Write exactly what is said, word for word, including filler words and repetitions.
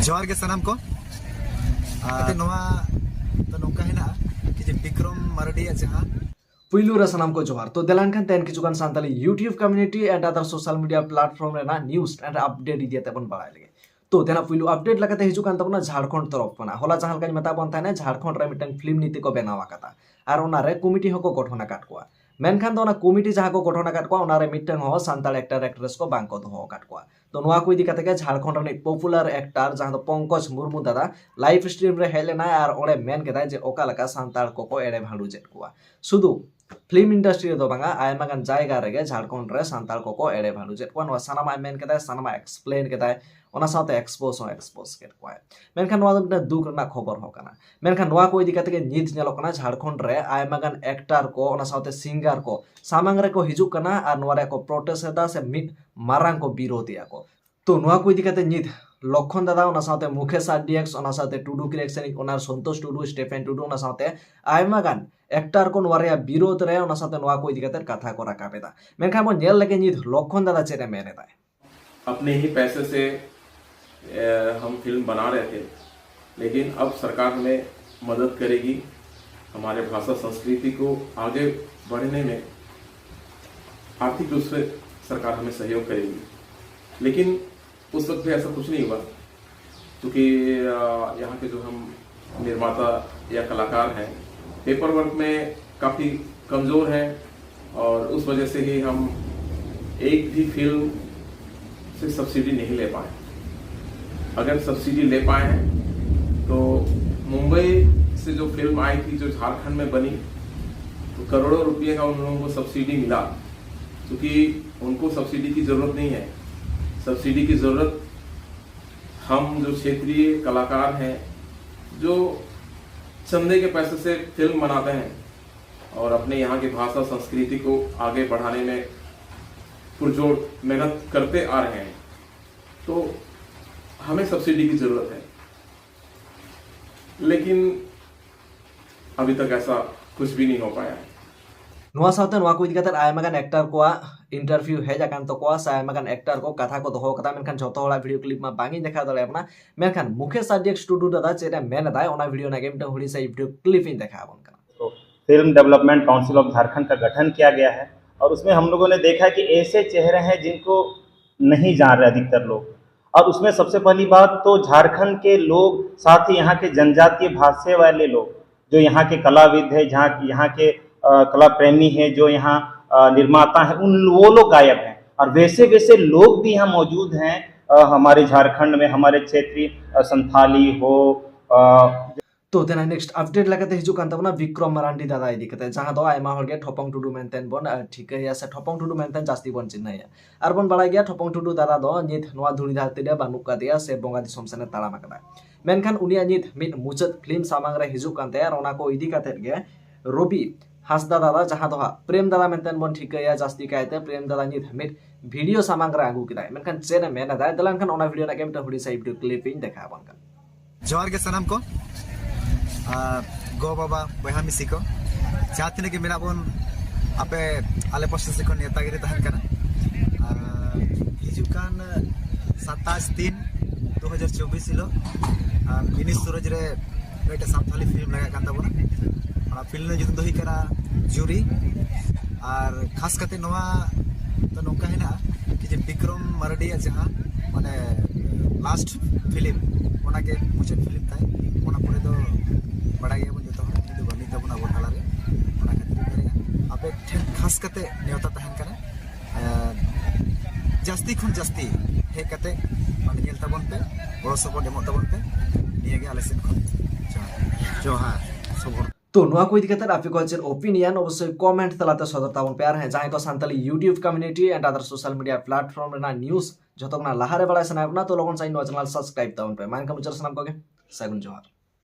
ᱡᱚᱦᱟᱨ ᱜᱮ ᱥᱟᱱᱟᱢ ᱠᱚ᱾ ᱟᱨ ᱱᱚᱣᱟ ᱫᱚ ᱱᱚᱝᱠᱟ ᱦᱮᱱᱟᱜᱼᱟ ᱠᱤ ᱡᱮ ᱵᱤᱠᱨᱚᱢ ᱢᱟᱨᱰᱤᱭᱟᱜ ᱡᱟᱦᱟᱸ ᱯᱩᱭᱞᱩ ᱨᱮ ᱥᱟᱱᱟᱢ ᱠᱚ ᱡᱚᱦᱟᱨ᱾ ᱛᱚ ᱫᱮᱞᱟᱱ ᱠᱷᱟᱱ ᱛᱮᱦᱮᱧ ᱠᱤᱪᱷᱩ ᱜᱟᱱ Santali YouTube community and other social media platform ᱨᱮᱱᱟᱜ news and update ᱤᱫᱤ ᱠᱟᱛᱮ ᱵᱚᱱ ᱵᱟᱲᱟᱭ ᱞᱮᱜᱮ᱾ ᱛᱚ ᱛᱮᱱᱟᱜ ᱯᱩᱭᱞᱩ update ᱞᱮᱠᱟᱛᱮ ᱦᱤᱡᱩᱜ ᱠᱟᱱ ᱛᱟᱵᱚᱱᱟ ᱡᱷᱟᱲᱠᱷᱚᱸᱰ ᱛᱚᱨᱚᱯ ᱠᱷᱚᱱᱟᱜ᱾ ᱦᱚᱞᱟ ᱡᱟᱦᱟᱸ ᱞᱮᱠᱟᱧ ᱢᱮᱛᱟᱜ ᱵᱚᱱ ᱛᱟᱦᱮᱱᱟ, ᱡᱷᱟᱲᱠᱷᱚᱸᱰ ᱨᱮ ᱢᱤᱫᱴᱟᱝ film ᱱᱤᱛᱤ ᱠᱚ ᱵᱮᱱᱟᱣ ᱟᱠᱟᱫᱟ ᱟᱨ ᱚᱱᱟᱨᱮ committee ᱦᱚᱸᱠᱚ ᱜᱚᱴᱷᱚᱱ ᱟᱠᱟᱫ ᱠᱚᱣᱟ᱾ ᱢᱮᱱᱠᱷᱟᱱ ᱫᱚ ᱚᱱᱟ committee ᱡᱟᱦᱟᱸ ᱠᱚ ᱜᱚᱴᱷᱚᱱ ᱟᱠᱟᱫ ᱠᱚᱣᱟ, ᱚᱱᱟᱨᱮ ᱢᱤᱫᱴᱟᱝ ᱦᱚᱸ ᱥᱟᱱᱛᱟᱲ actor actress ᱠᱚ ᱵᱟᱝ ᱠᱚ ᱫᱚᱦᱚ ᱟᱠᱟᱫ ᱠᱚᱣᱟ᱾ ᱛᱚ ᱱᱚᱣᱟ ᱠᱚ ᱤᱫᱤ ᱠᱟᱛᱮ ᱜᱮ ᱡᱷᱟᱲᱠᱷᱚᱸᱰ ᱨᱤᱱᱤᱡ popular actor ᱡᱟᱦᱟᱸ ᱫᱚ ᱯᱚᱝᱠᱚᱡᱽ ᱢᱩᱨᱢᱩ ᱫᱟᱫᱟ live stream ᱨᱮ ᱦᱮᱡ ᱞᱮᱱᱟᱭ ᱟᱨ ᱚᱸᱰᱮ ᱢᱮᱱ ᱠᱮᱫᱟᱭ ᱡᱮ ᱚᱠᱟ ᱞᱮᱠᱟ ᱥᱟᱱᱛᱟᱲ ᱠᱚᱠᱚ ᱮᱲᱮ ᱵᱷᱟᱸᱰᱩᱡᱮᱫ ᱠᱚᱣᱟ᱾ ᱥᱩᱫᱷᱩ film industry ᱨᱮᱫᱚ ᱵᱟᱝᱟ, ᱟᱭᱢᱟ ᱜᱟᱱ ᱡᱟᱭᱜᱟ ᱨᱮᱜᱮ ᱡᱷᱟᱲᱠᱷᱚᱸᱰ ᱨᱮ ᱥᱟᱱᱛᱟᱲ ᱠᱚᱠᱚ ᱮᱲᱮ ᱵᱷᱟᱸᱰᱩᱡᱮᱫ ᱠᱚᱣᱟ᱾ ᱱᱚᱣᱟ ᱥᱟᱱᱟᱢᱟᱜ ᱮ ᱢᱮᱱ ᱠᱮᱫᱟᱭ, ᱥᱟᱱᱟᱢᱟᱜ explain ᱠᱮᱫᱟᱭ, ᱚᱱᱟ ᱥᱟᱶᱛᱮ expose ᱦᱚᱸ expose ᱠᱮᱫ ᱠᱚᱣᱟᱭ᱾ ᱢᱮᱱᱠᱷᱟᱱ ᱱᱚᱣᱟ ᱫᱚ ᱢᱤᱫᱴᱟᱝ ᱫᱩᱠ ᱨᱮᱱᱟᱜ ᱠᱷᱚᱵᱚᱨ ᱦᱚᱸ ᱠᱟᱱᱟ᱾ ᱢᱮᱱᱠᱷᱟᱱ ᱱᱚᱣᱟ ᱠᱚ ᱤᱫᱤ ᱠᱟᱛᱮ ᱜᱮ ᱱᱤᱛ ᱧᱮᱞᱚᱜ ᱠᱟᱱᱟ ᱡᱷᱟᱲᱠᱷᱚᱸᱰ ᱨᱮ ᱟᱭᱢᱟ ᱜᱟᱱ actor ᱠᱚ, ᱚᱱᱟ ᱥᱟᱶᱛᱮ singer ᱠᱚ ᱥᱟᱢᱟᱝ ᱨᱮᱠᱚ ᱦᱤᱡᱩᱜ ᱠᱟᱱᱟ ᱟᱨ ᱱᱚᱣᱟ ᱨᱮᱭᱟᱜ ᱠᱚ protest ᱮᱫᱟ ᱥᱮ ᱢᱤᱫ ᱢᱟᱨᱟᱝ ᱠᱚ ᱵᱤᱨᱳᱫᱷ ᱮᱫᱟ ᱠᱚ᱾ ᱛᱚ ᱱᱚᱣᱟ ᱠᱚ ᱤᱫᱤ ᱠᱟᱛᱮ ᱱᱤᱛ ᱞᱚᱠᱠᱷᱚᱱ ᱫᱟᱫᱟ, ᱚᱱᱟ ᱥᱟᱶᱛᱮ ᱢᱩᱠᱷᱮᱥ ᱟᱨ ᱰᱤ ᱮᱠᱥ, ᱚᱱᱟ ᱥᱟᱶᱛᱮ ᱴᱩᱰᱩ ᱠᱨᱤᱭᱮᱥᱚᱱ ᱤᱡ owner ᱥᱚᱱᱛᱳᱥ ᱴᱩᱰᱩ, ᱥᱴᱮᱯᱷᱮᱱ ᱴᱩᱰᱩ, ᱚᱱᱟ ᱥᱟᱶᱛᱮ ᱟᱭᱢᱟ ᱜᱟᱱ actor ᱠᱚ ᱱᱚᱣᱟ ᱨᱮᱭᱟᱜ ᱵᱤᱨᱳᱫᱷ ᱨᱮ, ᱚᱱᱟ ᱥᱟᱶᱛᱮ ᱱᱚᱣᱟ ᱠᱚ ᱤᱫᱤ ᱠᱟᱛᱮ ᱠᱟᱛᱷᱟ ᱠᱚ ᱨᱟᱠᱟᱵ ᱮᱫᱟ᱾ ᱢᱮᱱᱠᱷᱟᱱ ᱵᱚᱱ ᱧᱮᱞ ᱞᱮᱜᱮ ᱱᱤᱛ ᱞᱚᱠᱠᱷᱚᱱ ᱫᱟᱫᱟ ᱪᱮᱫ ᱮ ᱢᱮᱱ ᱮᱫᱟᱭ᱾ अपने ही पैसे से, अ, हम फिल्म बना रहे थे, लेकिन अब सरकार हमें मदद करेगी हमारे भाषा संस्कृति को आगे बढ़ने में। आर्थिक रूप से सरकार हमें सहयोग करेगी, लेकिन उस वक्त भी ऐसा कुछ नहीं हुआ, क्योंकि, अ, यहाँ के जो हम निर्माता या कलाकार हैं, पेपर वर्क में काफ़ी कमज़ोर हैं और उस वजह से ही हम एक भी फिल्म से सब्सिडी नहीं ले पाए। अगर सब्सिडी ले पाए हैं तो मुंबई से जो फिल्म आई थी, जो झारखंड में बनी, तो करोड़ों रुपये का उन लोगों को सब्सिडी मिला, क्योंकि उनको सब्सिडी की ज़रूरत नहीं है। सब्सिडी की ज़रूरत हम जो क्षेत्रीय कलाकार हैं, जो चंदे के पैसे से फिल्म बनाते हैं और अपने यहाँ की भाषा संस्कृति को आगे बढ़ाने में पुरजोर मेहनत करते आ रहे हैं, तो हमें सब्सिडी की ज़रूरत है। लेकिन अभी तक ऐसा कुछ भी नहीं हो पाया है। ᱱᱚᱣᱟ ᱥᱟᱶᱛᱮ ᱱᱚᱣᱟ ᱠᱚ ᱤᱫᱤ ᱠᱟᱛᱮ ᱟᱭᱢᱟ ᱜᱟᱱ ᱮᱠᱴᱟᱨ ᱠᱚᱣᱟᱜ ᱤᱱᱴᱟᱨᱵᱷᱤᱭᱩ ᱦᱮᱡ ᱟᱠᱟᱱ ᱛᱟᱠᱚᱣᱟ ᱥᱮ ᱟᱭᱢᱟ ᱜᱟᱱ ᱮᱠᱴᱟᱨ ᱠᱚ ᱠᱟᱛᱷᱟ ᱠᱚ ᱫᱚᱦᱚ ᱠᱟᱫᱟ, ᱢᱮᱱᱠᱷᱟᱱ ᱡᱷᱚᱛᱚ ᱦᱚᱲᱟᱜ ᱵᱷᱤᱰᱤᱭᱳ ᱠᱞᱤᱯ ᱢᱟ ᱵᱟᱝ ᱤᱧ ᱫᱮᱠᱷᱟᱣ ᱫᱟᱲᱮᱭᱟᱵᱚᱱᱟ᱾ ᱢᱮᱱᱠᱷᱟᱱ ᱢᱩᱠᱮᱥ ᱟᱨ ᱡᱮᱠᱥ ᱴᱩᱰᱩ ᱫᱟᱫᱟ ᱪᱮᱫ ᱮ ᱢᱮᱱ ᱮᱫᱟᱭ, ᱚᱱᱟ ᱵᱷᱤᱰᱤᱭᱳ ᱨᱮᱱᱟᱜ ᱜᱮ ᱢᱤᱫᱴᱟᱝ ᱦᱩᱰᱤᱧ ᱥᱟᱺᱦᱤᱡ ᱵᱷᱤᱰᱤᱭᱳ ᱠᱞᱤᱯ ᱤᱧ ᱫᱮᱠᱷᱟᱣ ᱟᱵᱚᱱ ᱠᱟᱱᱟ᱾ तो film development council of Jharkhand का गठन किया गया है और उसमें हम लोगों ने देखा है कि ऐसे चेहरे हैं जिनको नहीं जान रहे अधिकतर लोग। और उसमें सबसे पहली बात तो झारखंड के लोग, साथ ही यहाँ के जनजातीय भाषा वाले लोग, जो यहाँ के कलाविद है, जहाँ यहाँ के अ, कला प्रेमी है, जो यहाँ अ, निर्माता है, उन वो लोग गायब हैं। और वैसे वैसे लोग भी यहाँ मौजूद हैं अ, हमारे झारखंड में, हमारे क्षेत्रीय अ, संथाली हो अ, ᱛᱚ ᱛᱮᱱᱟᱜ ᱱᱮᱠᱥᱴ ᱟᱯᱰᱮᱴ ᱞᱮᱠᱟᱛᱮ ᱦᱤᱡᱩᱜ ᱠᱟᱱ ᱛᱟᱵᱚᱱᱟ ᱵᱤᱠᱨᱚᱢ ᱢᱟᱨᱟᱱᱰᱤ ᱫᱟᱫᱟ ᱤᱫᱤ ᱠᱟᱛᱮ, ᱡᱟᱦᱟᱸ ᱫᱚ ᱟᱭᱢᱟ ᱦᱚᱲ ᱜᱮ ᱴᱷᱚᱯᱚᱝ ᱴᱩᱰᱩ ᱢᱮᱱᱛᱮ ᱵᱚᱱ ᱟᱹ, ᱴᱷᱤᱠᱟᱹᱭᱟ ᱥᱮ ᱴᱷᱚᱯᱚᱝ ᱴᱩᱰᱩ ᱢᱮᱱᱛᱮ ᱡᱟᱹᱥᱛᱤ ᱵᱚᱱ ᱪᱤᱱᱦᱟᱹᱭᱟ᱾ ᱟᱨ ᱵᱚᱱ ᱵᱟᱲᱟᱭ ᱜᱮᱭᱟ ᱴᱷᱚᱯᱚᱝ ᱴᱩᱰᱩ ᱫᱟᱫᱟ ᱫᱚ ᱱᱤᱛ ᱱᱚᱣᱟ ᱫᱷᱩᱲᱤ ᱫᱷᱟᱹᱨᱛᱤ ᱨᱮ ᱵᱟᱹᱱᱩᱜ ᱠᱟᱫᱮᱭᱟ ᱥᱮ ᱵᱚᱸᱜᱟ ᱫᱤᱥᱚᱢ ᱥᱮᱱᱮ ᱛᱟᱲᱟᱢ ᱟᱠᱟᱫᱟ᱾ ᱢᱮᱱᱠᱷᱟᱱ ᱩᱱᱤᱭᱟᱜ ᱱᱤᱛ ᱢᱤᱫ ᱢᱩᱪᱟᱹᱫ ᱯᱷᱤᱞᱢ ᱥᱟᱢᱟᱝ ᱨᱮ ᱦᱤᱡᱩᱜ ᱠᱟᱱ ᱛᱟᱭᱟ ᱟᱨ ᱚᱱᱟ ᱠᱚ ᱤᱫᱤ ᱠᱟᱛᱮ ᱜᱮ ᱨᱚᱵᱤ ᱦᱟᱸᱥᱫᱟ ᱫᱟᱫᱟ, ᱡᱟᱦᱟᱸ ᱫᱚ ᱦᱟᱸᱜ ᱯᱨᱮᱢ ᱫᱟᱫᱟ ᱢᱮᱱᱛᱮ ᱵᱚᱱ ᱴᱷᱤᱠᱟᱹᱭᱟ ᱡᱟᱹᱥᱛᱤ ᱠᱟᱭᱛᱮ, ᱯᱨᱮᱢ ᱫᱟᱫᱟ ᱱᱤᱛ ᱢᱤᱫ ᱵᱷᱤᱰᱤᱭᱳ ᱥᱟᱢᱟᱝ ᱨᱮ ᱟᱹᱜᱩ ᱠᱮᱫᱟᱭ᱾ ᱢᱮᱱᱠᱷᱟᱱ ᱪᱮᱫ ᱮ ᱢᱮᱱ ᱮᱫᱟᱭ, ᱫᱮᱞᱟ ᱮᱱᱠᱷᱟᱱ ᱚᱱᱟ ᱵᱷᱤᱰᱤᱭᱳ ᱨᱮᱱᱟᱜ ᱜᱮ ᱢᱤᱫᱴᱟᱝ ᱦᱩᱰᱤᱧ ᱥᱟᱺᱦᱤᱡ ᱵᱷᱤᱰᱤᱭᱳ ᱠᱞᱤᱯ ᱤᱧ ᱫᱮᱠᱷᱟᱣ ᱟᱵᱚᱱ ᱠᱟᱱᱟ᱾ ᱡᱚᱦᱟᱨ ᱜᱮ ᱥᱟᱱᱟᱢ ᱠᱚ, ᱟᱨ ᱜᱚ ᱵᱟᱵᱟ ᱵᱚᱭᱦᱟ ᱢᱤᱥᱤ ᱠᱚ, ᱡᱟᱦᱟᱸ ᱛᱤᱱᱟᱹᱜ ᱜᱮ ᱢᱮᱱᱟᱜ ᱵᱚᱱ, ᱟᱯᱮ ᱟᱞᱮ ᱯᱟᱥᱴᱟ ᱥᱮᱫ ᱠᱷᱚᱱ ᱱᱮᱣᱛᱟ ᱜᱤᱨᱟᱹ ᱛᱟᱦᱮᱱ ᱠᱟᱱᱟ᱾ ᱟᱨ ᱦᱤᱡᱩᱜ ᱠᱟᱱ ᱥᱟᱛᱟᱥ ᱛᱤᱱ ᱫᱩ ᱦᱟᱡᱟᱨ ᱪᱚᱵᱵᱤᱥ ᱦᱤᱞᱳᱜ ᱟᱨ ᱢᱤᱱᱤ ᱥᱩᱨᱚᱡᱽ ᱨᱮ ᱢᱤᱫᱴᱮᱱ ᱥᱟᱱᱛᱟᱞᱤ ᱯᱷᱤᱞᱢ ᱞᱟᱜᱟᱜ ᱠᱟᱱ ᱛᱟᱵᱚᱱᱟ᱾ ᱚᱱᱟ ᱯᱷᱤᱞᱢ ᱨᱮᱱᱟᱜ ᱧᱩᱛᱩᱢ ᱫᱚ ᱦᱩᱭᱩᱜ ᱠᱟᱱᱟ ᱡᱩᱨᱤ᱾ ᱟᱨ ᱠᱷᱟᱥ ᱠᱟᱛᱮ ᱱᱚᱣᱟ ᱫᱚ ᱱᱚᱝᱠᱟ ᱦᱮᱱᱟᱜᱼᱟ ᱠᱤ ᱡᱮ ᱵᱤᱠᱨᱚᱢ ᱢᱟᱨᱰᱤᱭᱟᱜ ᱡᱟᱦᱟᱸ ᱢᱟᱱᱮ ᱞᱟᱥᱴ ᱯᱷᱤᱞᱢ, ᱚᱱᱟᱜᱮ ᱢᱩᱪᱟᱹᱫ ᱯᱷᱤᱞᱢ ᱛᱟᱭ᱾ ᱚᱱᱟ ᱯᱚᱨᱮ ᱫᱚ ᱵᱟᱲᱟᱭ ᱜᱮᱭᱟᱵᱚᱱ ᱡᱚᱛᱚ ᱦᱚᱲ, ᱩᱱᱤ ᱫᱚ ᱵᱟᱹᱱᱩᱜ ᱛᱟᱵᱚᱱᱟ ᱟᱵᱚ ᱛᱟᱞᱟᱨᱮ᱾ ᱚᱱᱟ ᱠᱷᱟᱹᱛᱤᱨ ᱤᱧ ᱢᱮᱱᱮᱫᱼᱟ, ᱟᱯᱮ ᱴᱷᱮᱱ ᱠᱷᱟᱥ ᱠᱟᱛᱮ ᱱᱮᱣᱛᱟ ᱛᱟᱦᱮᱱ ᱠᱟᱱᱟ, ᱟᱨ ᱡᱟᱹᱥᱛᱤ ᱠᱷᱚᱱ ᱡᱟᱹᱥᱛᱤ ᱦᱮᱡ ᱠᱟᱛᱮ ᱢᱟᱱᱮ ᱧᱮᱞ ᱛᱟᱵᱚᱱ ᱯᱮ, ᱜᱚᱲᱚ ᱥᱚᱯᱚᱦᱚᱫ ᱮᱢᱚᱜ ᱛᱟᱵᱚᱱ ᱯᱮ᱾ ᱱᱤᱭᱟᱹ ᱜᱮ ᱟᱞᱮ ᱥᱮᱫ ᱠᱷᱚᱱ ᱡᱚᱦᱟᱨ᱾ ᱡᱚᱦᱟᱨ ᱥᱚᱵᱚᱨ᱾ ᱛᱚ ᱱᱚᱣᱟ ᱠᱚ ᱤᱫᱤ ᱠᱟᱛᱮ ᱟᱯᱮ ᱠᱚᱣᱟᱜ ᱪᱮᱫ ᱚᱯᱤᱱᱤᱭᱚᱱ, ᱚᱵᱚᱥᱥᱳᱭ ᱠᱚᱢᱮᱱᱴ ᱛᱟᱞᱟᱛᱮ ᱥᱚᱫᱚᱨ ᱛᱟᱵᱚᱱ ᱯᱮ᱾ ᱟᱨ ᱦᱮᱸ, ᱡᱟᱦᱟᱸᱭ ᱠᱚ Santali YouTube community and other social media platform ᱨᱮᱱᱟᱜ ᱱᱤᱭᱩᱡᱽ ᱡᱷᱚᱛᱚ ᱠᱷᱚᱱᱟᱜ ᱞᱟᱦᱟᱨᱮ ᱵᱟᱲᱟᱭ ᱥᱟᱱᱟᱭᱮᱫ ᱵᱚᱱᱟ, ᱛᱚ ᱞᱚᱜᱚᱱ ᱥᱟᱺᱦᱤᱡ ᱱᱚᱣᱟ ᱪᱮᱱᱮᱞ ᱥᱟᱵᱥᱠᱨᱟᱭᱤᱵ ᱛᱟᱵᱚᱱ ᱯᱮ᱾ ᱢᱟ ᱮᱱᱠᱷᱟᱱ ᱢᱩᱪᱟᱹᱫ ᱥᱟᱱᱟᱢ ᱠᱚᱜᱮ ᱥᱟᱹᱜᱩᱱ ᱡᱚᱦᱟᱨ᱾